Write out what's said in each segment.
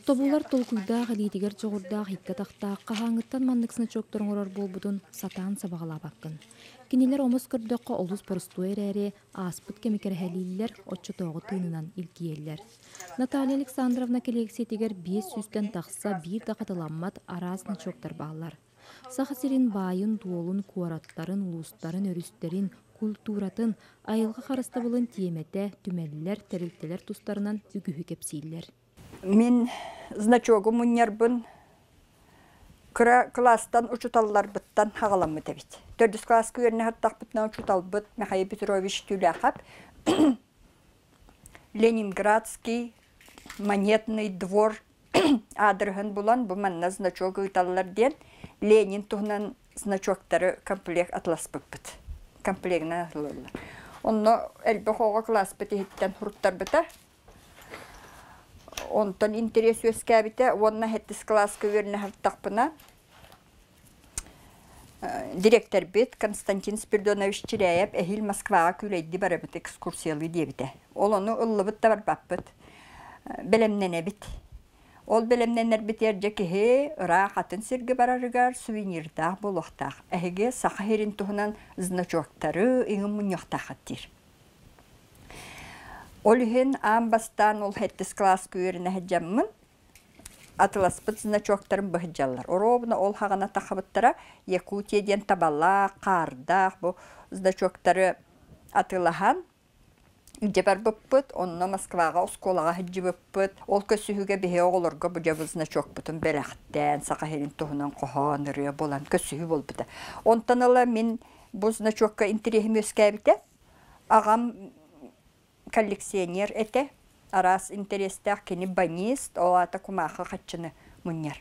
Тобулар толкуйдаах илиитигэр дьоҕурдаах икки атахтаах хаһааҥҥыттан маннык значоктар оҥорор буолбутун сатаан сабаҕалаабаккын. Кинилэр омос көрдөххө олус боростуой эрээри, ааспыт кэми кэрэһэлииллэр, оччотооҕу тыынынан илгийэллэр. Наталья Александровна кэлиэксийэтигэр 500-тэн тахса биир да хатыламмат араас значоктар бааллар. Саха сирин баайын-дуолун, куораттарын, улуустарын, өрүстэрин, культуратын, айылҕа харыстабылын тиэмэтэ, түмэллэр, тэрилтэлэр тустарынан үгүһү кэпсииллэр. Мин значогу мунньарбын кыра кылаастан учуталларбыттан хаҕаламмыт эбит. Төрдүс кылааска үөрэнэ сыртахпытына учууталбыт Михаил Петрович Тюляхов Ленинградский монетный двор аадырыһын булан бу манна значок ыыталлар диэн Ленин туһунан значоктары комплект атыласпыппыт. Комплегынан атылаллар. Онно элбэх оҕо кылааспыт иһиттэн суруттарбыта. Онтон интэриэс үөскээбитэ уонна сэттис кылааска үөрэнэ сырыттахпына дириэктэрбит Константин Спиридонович Чиряев эһиил Москваҕа күүлэйдии барабыт экскурсиялыы диэбитэ. Ол ону ыллыбыт да барбаппыт. Бэлэмнэнэбит. Ол бэлэмнэнэрбитигэр дьэ киһи ыраах атын сиргэ барарыгар сувенирдаах буолуохтаах. Эһиги Саха сирин туһунан значоктары иҥин мунньуохтааххыт диир. Ол иһин аан бастаан ол сэттис кылааска үөрэнэ сылдьаммын атыласпыт значоктарын быһыдьаллар. Оруобуна ол хаҕана тахабыттара Якутия диэн табалаах, хаардаах бу значоктары атылаһан илдьэ барбыппыт, онно Москваҕа оскуолаҕа сылдьыбыппыт. Ол көрсүһүүгэ биһи оҕолорго бу дьэ бу значокпутун бэлэхтээн, Саха сирин туһунан хоһоон, ырыа буолан көрсүһүү буолбута. Онтон ыла мин бу значокка интэриэһим үөскээбитэ. Аҕам коллекционер этэ, араас интэриэстээх кини банист, ол аата кумаахы хаччыны мунньар.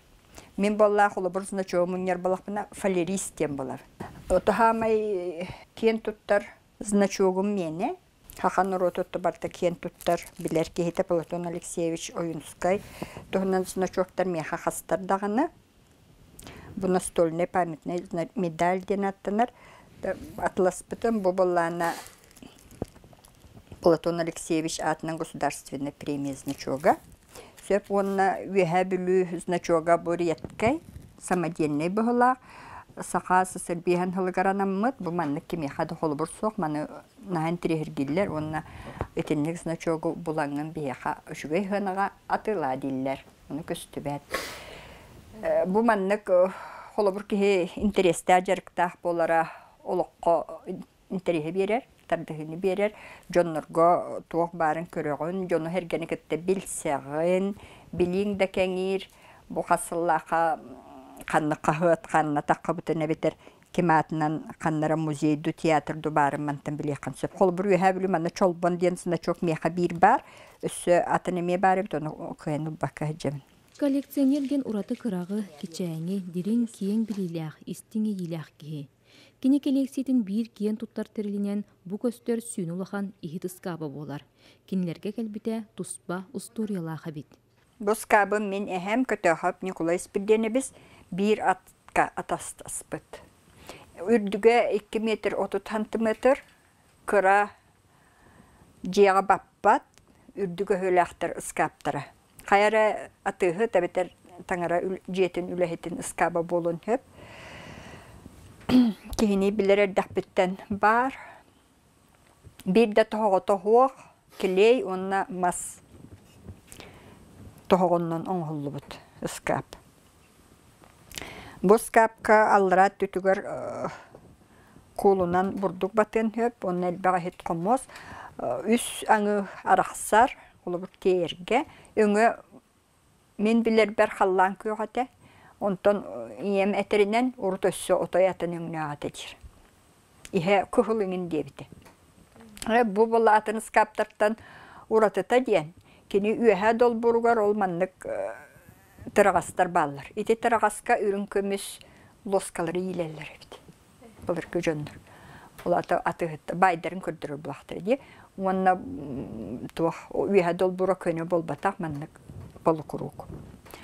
Мин буоллаах холобур значогу мунньар буоллахпына фалерист диэн буолар. Отоһаамай киэн туттар значогум миэнэ. Саха норуоту барыта киэн туттар, билэр киһитэ Платон Алексеевич Ойунскай туһунан значоктар миэхэ хастар даҕаны. Бу настольный памятный медаль диэн ааттанар. Атласпытым бу буоллаана Платон Алексеевич аатынан государственная премия значога. Сөп уонна Үөһээ Бүлүү значога бу редкэй, самодельнай быһылаах. Саха СССР биэһэн сылыгар анаммыт. Бу маннык кимиэхэ да холобур суох. Маны наһаа интириэһиргииллэр уонна итинник значогу булаҥҥын биһиэхэ үчүгэй сыанаҕа атыылаа дииллэр. Ону көстүбэт. Бу маннык холобур киһи интэриэстээх дьарыктаах буолара олоххо интэриэһи биэрэр, тардыһыыны биэрэр, дьоннорго туох баарын көрөҕүн, дьону-сэргэни кытта билсэҕин, билииҥ да кэҥиир, бу хас сыллаахха ханнык хаһыат ханна таххыбытын эбэтэр ким аатынан ханнара музей ду театр ду баарын мантан билиэххин сөп. Холобур, Үөһээ Бүлүү манна Чолбон диэн значок миэхэ биир баар, өссө атын эмиэ баар эбит, ону кыайан ылбакка сылдьабын. Коллекционер диэн ураты кыраҕы, кичээҥи, дириҥ, киэҥ билиилээх, истиҥ иэйиилээх киһи. Кини кэлиэксийэтин биир киэн туттар тэрилинэн бу көстөр сүүнэ улахан иһит ыскааба буолар. Кинилэргэ кэлбитэ туспа устуоруйалаах эбит. Бу ыскаабым мин эһэм Көтөөхөп Ньукулай Испирдиэнэбис биир атка атастаспыт. Үрдүгэ 2 метр 30 сантиметр, кыра дьиэҕэ баппат, үрдүк өһүөлээхтэр ыскааптара. Хайа эрэ атыыһыт эбэтэр таҥара дьиэтин үлэһитин ыскааба буолуон сөп. Киһини билэр эрдэхпиттэн баар. Биир да тоһоҕото суох, клей уонна мас тоһоҕоннон оҥоһуллубут ыскаап. Бу ыскаапка аллараа өттүтүгэр куулунан бурдук батыан сөп уонна элбэх иһит хомуос үс аҥы арахсар, холобур тиэйэргэ. Өҥө мин билэрбэр халлаан күөх этэ, онтон ийэм этэринэн урут өссө отой атын өҥнөөх этэ диир. Иһэ кыһыл иҥин диэбитэ. Бу былаатын ыскааптартан уратыта диэн, кини үөһээ долбууругар ол маннык тыраҕастар бааллар. Ити тыраҕаска үрүҥ көмүс лоскалары иилэллэр эбит. Былыргы дьоннор. Ол ата атыыһыт баайдарын көрдөрөр булахтара дии. Уонна туох үөһэ долбуура көнө буолбатах маннык полукруг.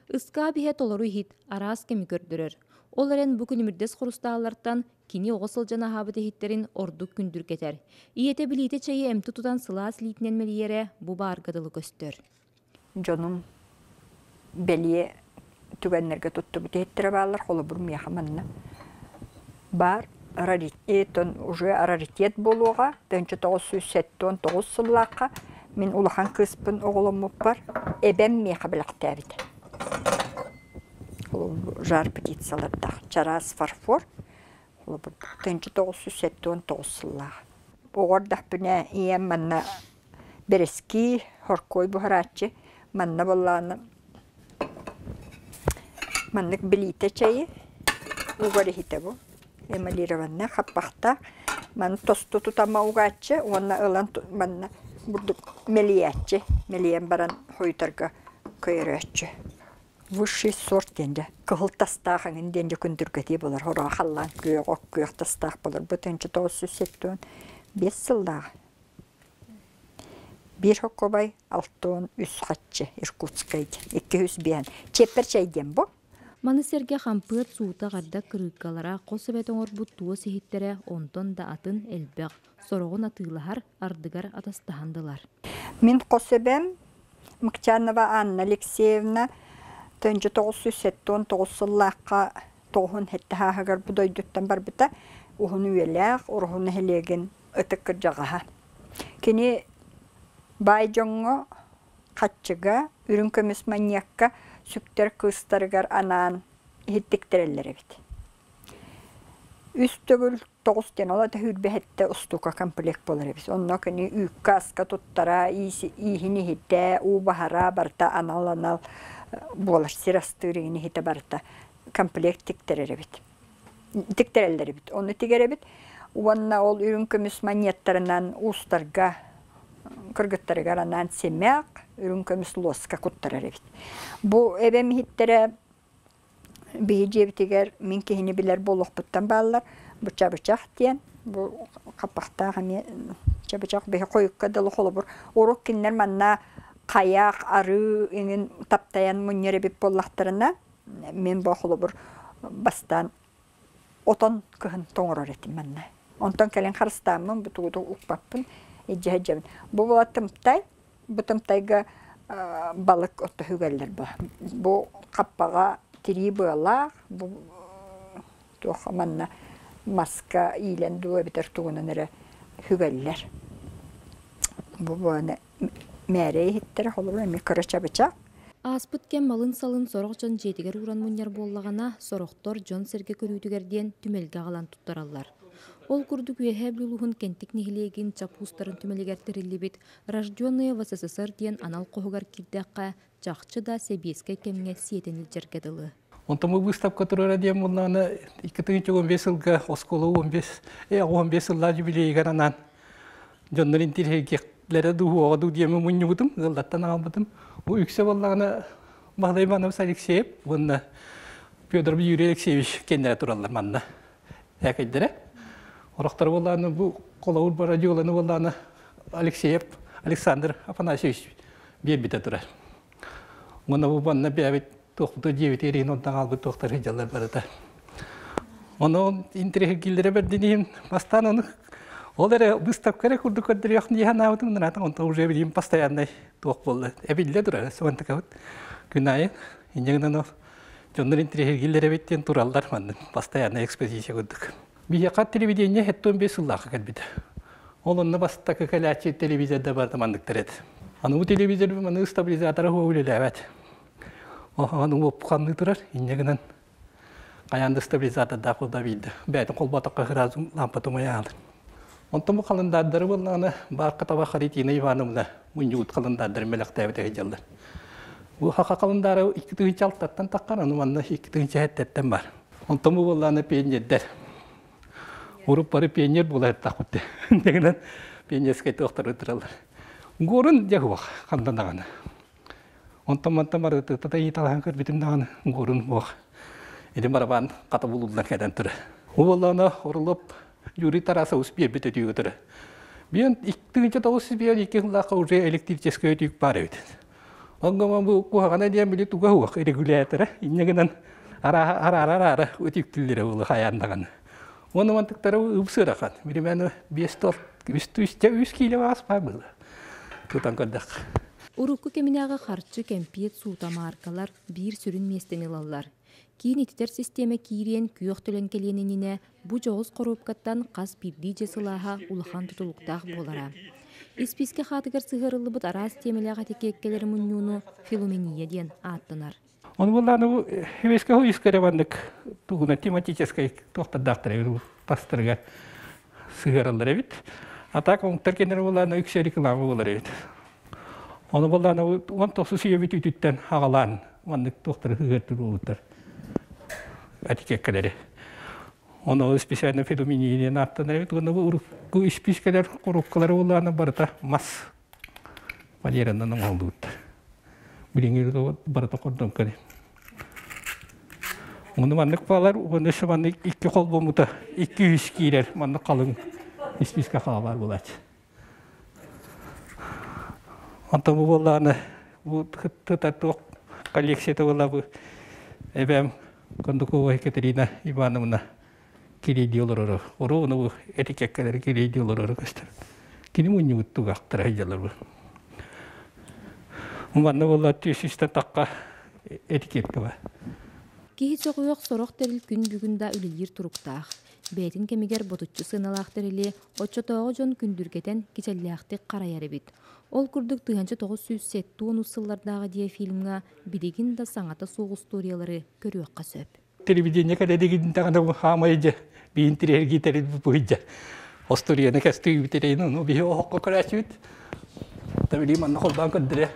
Ыскаап иһэ толору иһит, араас кэми көрдөрөр. Ол эрэн бу күнүмүрдэс хурустааллартан кини оҕо сылдьан аһаабыт иһиттэрин ордук күндүргэтэр. Ийэтэ билиитэ чэйи эмти тутан сылаас илиитинэн мэлийэрэ бу баарга дылы көстөр. Дьонум Бэлиэ түгэннэргэ туттубут иһиттэрэ бааллар. Холобур, миэхэ манна баар раритет, уже раритет буолуоҕа. 1979 сыллаахха мин улахан кыыспын оҕоломмуппар эбэм миэхэ бэлэхтээбитэ. Жар птицалардаах чараас фарфор. Холобур, 1979 сыллаах. Оҕо эрдэхпинэ ийэм манна бэрэскии, хоркуой буһарааччы. Манна буоллаҕына маннык билиитэ чэйи угар иһитэ бу эмалированнай хаппахтаах. Маны тосту тутама угааччы уонна ылан манна бурдук мэлийээччи. Мэлийэн баран хойутарга көйөрөөччү. Высший сорт диэн дьэ кыһыл тастаах эҥин диэн дьэ күндүргэтии буолар. Хороҕо халлаан күөх, ок күөх тастаах буолар. Бу 1975 сыллааҕы. Биир хоккобай 63 хаччы Иркутскай диэн, 205 Чиэппэр чэй диэн бу. Маны сэргэ хампыат суута гарда кырыыккалара, хос эбэтэ оҥорбут туос иһиттэрэ, онтон да атын элбэх, сороҕун атыылаһар, ардыгар атастаһан да ылар. Мин хос эбэм Мыкчанова Анна Алексеевна 1979 сыллаахха тоҕуһун сэттэ сааһыгар бу дойдуттан барбыта. Уһун үйэлээх Уруһу нэһилиэгин ытык кырдьаҕаһа. Кини баай дьоҥҥо хаччыга, үрүҥ көмүс манньыакка сүктэр кыыстарыгар анаан иһиттиктэрэллэр эбит. Үс төгүл тоҕус диэн ол ата сүүрбэһэттэ устуука комплект буолар эбит. Онно кини үүккэ-аска туттара, ииһин иһитэ, уу баһара барыта анал-анал буолар сир астыыр иһин иһитэ барыта комплект тиктэрэр эбит. Тиктэрэллэр эбит. Ону тигэр эбит. Уонна ол үрүҥ көмүс манньыаттарынан уустарга кыргыттарыгар анаан симэх, үрүҥ көмүс луоска куттарар эбит. Бу эбэм иһиттэрэ биһи дьиэбитигэр мин киһини билэр буолуохпуттан бааллар. Бу чабычах диэн, бу хаппахтаах эмиэ чабычах биһи хойукка дылы холобур. Урут кинилэр манна хайах, арыы иҥин таптайан мунньар эбит буоллахтарына, мин бу холобур бастаан отон кыһын тоҥорор этим манна. Онтон кэлин харыстааммын бу тугу укпаппын илдьэ сылдьабын. Бу була тымтай, бу тымтайга балык отто үгэллэр бу. Бу хаппаҕа тирии быалаах, бу туох манна маска иилэн дуу эбэтэр тугунан эрэ үгэллэр. Бу буоны мээрэй иһиттэрэ холобур эмиэ кыра чабычах. Ааспыт кэм малын-салын сорох дьон дьиэтигэр ууран мунньар буоллаҕына, сорохтор дьон-сэргэ көрүүтүгэр диэн түмэлгэ аҕалан туттараллар. Ол курдук Үөһээ Бүлүү улууһун Кэнтик нэһилиэгин Чапуустарын түмэлигэр тэриллибит «Рожденные в СССР» диэн анал хоһугар киирдэххэ, чахчы да сэбиэскэй кэмҥэ сиэтэн илдьэргэ дылы. Онтон бу выставка турара диэн буоллаҕына 2015 сылга оскуола 15 15 сыллаах юбилейыгар анаан дьоннор интириэһиргиэхлэрэ дуу уоҕа дуу диэммин мунньубутум, ыаллартан аҕалбытым. Бу үксэ буоллаҕына Баһылай Иванович Алексеев уонна Федоров Юрий Алексеевич кэннэрэ тураллар манна. Ээкэйдэрэ. Орохторо буоллаҕына бу холобур радиоланы буоллаҕына Алексеев Александр Афанасьевич биэрбитэ турар. Уонна бу манна бэйэбит туохпуту дьиэбит эриин онтон хаалбыт туохтар сылдьаллар барыта. Ону интириэһиргииллэрэ бэрдин иһин бастаан ону ол эрэ выставка эрэ курдук көрдөрүөх дии санаабытым наата онтон уже билим постоянный туох буолла эбиллэ турар суонтакабыт күн аайы инньэ гынан ол дьоннор интириэһиргииллэр эбит диэн тураллар маннык постоянная экспозиция курдук. Биһиэхэ телевидение 75 сыллаахха кэлбитэ. Ол онно бастакы кэлээччи телевизорда барыта манныктар этэ. Аны бу телевизор маны стабилизатора үлэлээбэт. Аны уоппуханныы турар, инньэ гынан хайаан да стабилизатордаах буолда биирдэ. Бэйэтин холботоххо сразу лампа умайаалар. Онтон бу халандаардары буоллаҕына баарка таба Харитина Ивановна мунньубут халандаардарын бэлэхтээбит сылдьаллар. Бу хаха халандаары 2006-тан таххар, аны манна 2007-ттэн бар. Онтон бу буоллаҕына пионердэр. Урут бары пионер буола сыттахпыт. Дэгинэн пионерскай туохтары тураллар. Горун дьэ суох ханна даҕаны. Онтон мантан барытыта ыйыталаһан көрбүтүм даҕаны горун суох. Ити барабан хата булуллан кэлэн турар. Бу буоллаҕына Орлов Юрий Тарасович биэрбит өтүүгү турар. Биэн 1992 сыллаахха уже электрическэй өтүүк баар эбит. Онно бу куһаҕана диэн били туга суох регулятора инньэ гынан араара-араара үтүктүллэрэ буолу хайаан даҕаны. Уонна мантыктара ыбсыарахан. Биримэни биэс тор үс үс киилэ баас баар буолла. Тутан көрдөх. Урукку кэминээҕи харчы, кэмпиэт, суута мааркалар биир сүрүн миэстэни ылаллар. Киин ититэр систиэмэ киириэн, күөх төлөн кэлиэн иннинэ бу дьоҕус хоруопкаттан хас биирдии дьиэ сылааһа улахан тутулуктаах буолара. Испиискэ хаатыгар сыһыарыллыбыт араас тиэмэлээх этикиэккэлэри мунньууну филомения диэн ааттанар. Ону буллааны бу хевескэ хуйускара маннык тугуна тематическай туохтардаахтар тастарыгар сыһыараллар эбит. А так оҥтар кенер буллааны үксэ реклама буолар эбит. Ону буллааны 19 үйэбит үтүттэн хагалаан маннык туохтары сыһыартыр буолуттар этикеккэлэри. Ону специально филомения ааттанар эбит. Уонна бу урукку испискэлэр коробкалары буллааны барыта мас фанеранан оҥоһуллубуттар. Билиҥҥи барыта хордон кэлин. Ону маннык баалар, уонна өссө маннык икки холбоммута 200 киирэр маннык халыҥ испиискэ хаалар буолааччы. Онтон бу буоллаҕына бу тыта туох коллекцията буолла бу эбээм Кондукова Екатерина Ивановна кириэйдии олороро. Оруобуна бу этикеккэлэри кириэйдии олороро көстөр. Кини мунньубут тугахтара сылдьаллар бу. Манна буолла түөсүстэн тахха этикетка бар. Киһи сөҕүөх сорох тэрил күн бүгүн да үлэлиир туруктаах. Бэйэтин кэмигэр ботуччу сыаналаах тэрили оччотооҕу дьон күндүргэтэн кичэллээхтик харайар эбит. Ол курдук 1970 сыллардааҕы диафильмҥа билигин да саҥата суох устуоруйалары көрүөххэ сөп. Телевидение кэлэдигин даҕаны хаамай дьэ биин тириэргитэри быйдьа остуоруйаны кэстүүбүтэрин ону биһи оһоххо көрөөчүбүт табили манна холбоон көрдөрө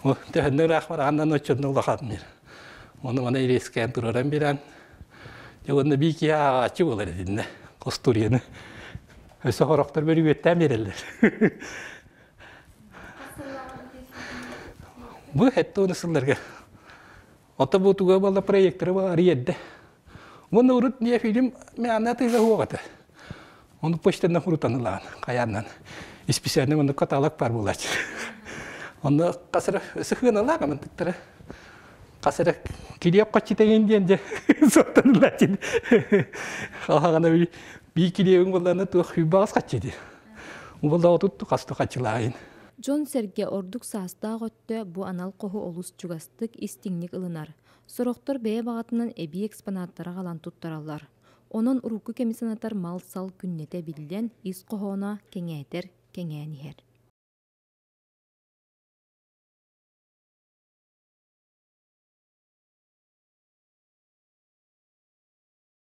төһөннө ыраах барааннан оччонно улахан ону мана ириэскээн тураран биэрэн дьэ уонна бии киһи ааҕааччы буолар этиннэ остуоруйаны өссө хорохтор бөрүбүөттээн биэрэллэр. Бу хэттуону сылларга. Ото бу туга буолла проекторы бар ерде. Уонна урут не фильм мяна тыга хуогата. Оны почтанна хурутанылаан каяннан. Специально онно каталог бар булач. Онно касыра сыхыналаага мантыктара. Касыра килиэп каччытеген диэн же соттанулачин. Халхагана би килиэбин боллана туох хүйбагас каччыди. Убалда отут касту каччылаайын. Дьон-сэргэ ордук саастаах өттө бу анал хоһу олус чугастык, истиҥник ылынар. Сорохтор бэйэ баҕатынан эбии экспонаттары аҕалан туттараллар. Онон урукку кэми санатар мал-сал күннэтэ биллэн, ис хоһооно кэҥээтэр кэҥээн иһэр.